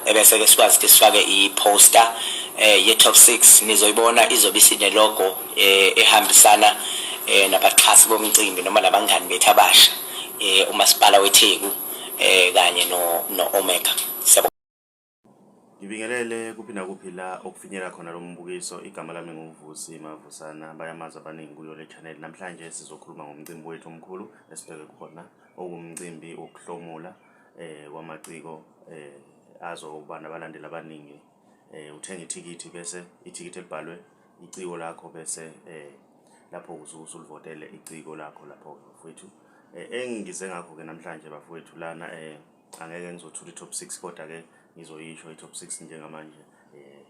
Ebese ke sikwazi ukuthi sifake i-poster ye-top 6. Nizoyibona izobe isine logo ehambisana nabaxhasi bomcimbi noma nabangani bethu abasha, umasipala weTheku kanye no Omega. Siyabonga. Ngibingelele kuphi nakuphi la okufinyela khona lo mbukiso. Igama lami nguVusi Mavusana, bayamazi abaningi kuyo le channel. Namhlanje sizokhuluma ngomcimbi wethu omkhulu esibheke khona, okuwumcimbi wokuhlomula kwamaciko azoba nabalandeli abaningi. Uthenga ithikithi, bese ithikithi elibhalwe iciko lakho, bese lapho usuke usulivotele iciko lakho lapho-ke, bafowethu. Engize ngakho-ke namhlanje, bafowethu, lana angeke ngizothula i-top 6, kodwa-ke ngizoyisho i-top 6 njengamanje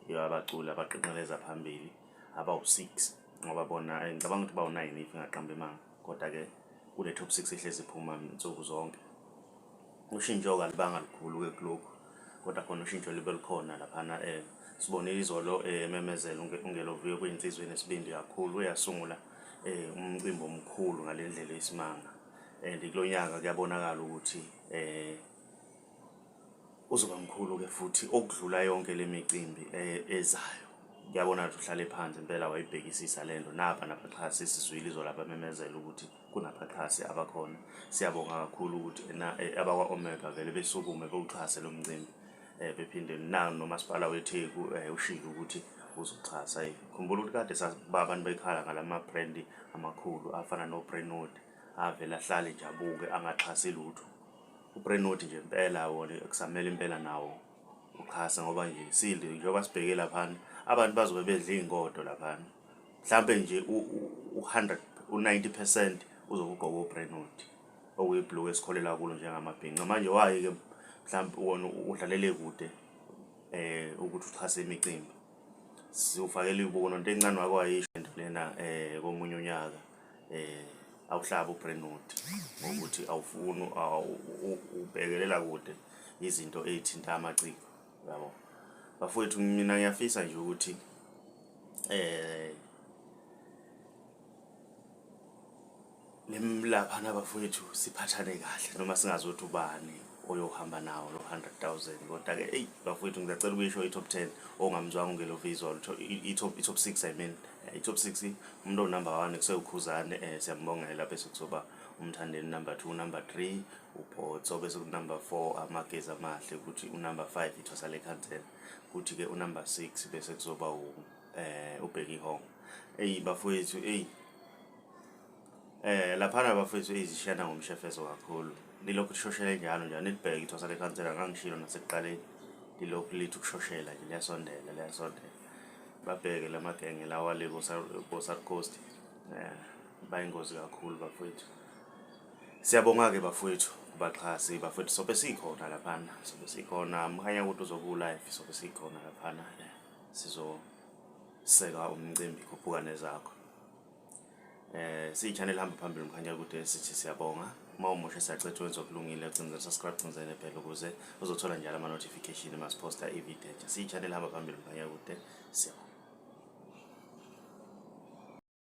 yabaculi abaqenqeleza phambili abawu-6, ngoba bona ngicabanga ukuthi bawu-9 if ngingaqambi imanga, kodwa-ke kule top 6 ehlezi iphuma nsuku zonke. Ushintsho kalibanga lukhulu-ke kulokhu, kodwa khona ushintsho libe lukhona laphana. Sibonile izolo ememezela uNgeloviwe, kuyinsizwa enesibindi kakhulu, uyasungula umcimbi omkhulu ngale ndlela eyisimanga, and kulo nyaka kuyabonakala ukuthi uzoba mkhulu-ke futhi okudlula yonke le micimbi ezayo. Kuyabonakala ukuthi uhlale phansi impela wayibhekisisa le nto. Naba nabaxhasi, sizwile izolo abamemezela ukuthi kunabaxhasi abakhona. Siyabonga kakhulu ukuthi na abakwa-Omega vele besukume bewuxhase lo mcimbi, bephinde na nomasipala weTheku ushilo ukuthi uzoxhasa. Khumbula ukuthi kade abantu bekhala ngalama brand amakhulu afana no-Brentwood, avele ahlale nje abuke, angaxhasi lutho. UBrentwood nje impela wona kusamele impela nawo uxhase, ngoba nje sile njengoba sibheke laphana, abantu bazobe bedla iy'ngodo laphana. Mhlampe nje u-100, u-90% uzobe ugqoke uBrentwood, okuyibhuluku esikholelwa kulo njengamabhinca. Manje waye-ke mhlampe wona udlalele kude ukuthi uxhase imicimbi. Siwufakela ibuko nonto encane, wake wayisho into lena komunye unyaka, awuhlaba uBrentwood ngokuthi awufuni, ubhekelela kude izinto ey'thinta amaciko yabo. Bafowethu, mina ngiyafisa nje ukuthi laphana, bafowethu, siphathane kahle, noma singazothi ubani oyohamba nawo lo 100,000, kodwa-ke eyi bafowethu, ngisacela ukuyisho i-top 10. Ongamzwanga uNgelovi izolo, i-top 6, I mean i-top 6, umuntu onumber 1 kusewuKhuzane, siyambongela, bese kuzoba uMthandeni number 2, number 3 uPhotso, bese ku-number 4 Amagezi Amahle, kuthi unumber 5 Ithwasa Lekhansela, kuthi-ke unumber 6 bese kuzoba uBheki Hong. Eyi bafowethu, eyi laphana bafowethu, izishiyana ngomshefezo kakhulu. Lilokhu lishoshele njalo njalo, nilibheke Ithwasa Lekhansela, ngangishilo nasekuqaleni, lilokhu lithi ukushoshela nje, liyasondela, liyasondela. Babheke lamagenge lawa le ko-South Coast, bayingozi kakhulu, bafowethu. Siyabonga-ke bafowethu kubaxhasi. Bafowethu, sobe sikhona laphana, sobe sikhona. Mkhanya ukuthi uzobe u-live, sobe sikhona laphana, sizoseka umcimbi. Khuphuka nezakho. Siyi-channel hamba phambili Mkhanya Kude, sithi siyabonga. Uma umusha, siyacela wenza okulungile, cindezela subscribe, cindezela phela ukuze uzothola njalo ama-notification masiposta ividiyo entsha. Siyi-channel hamba phambili Mkhanya Kude, siyabonga.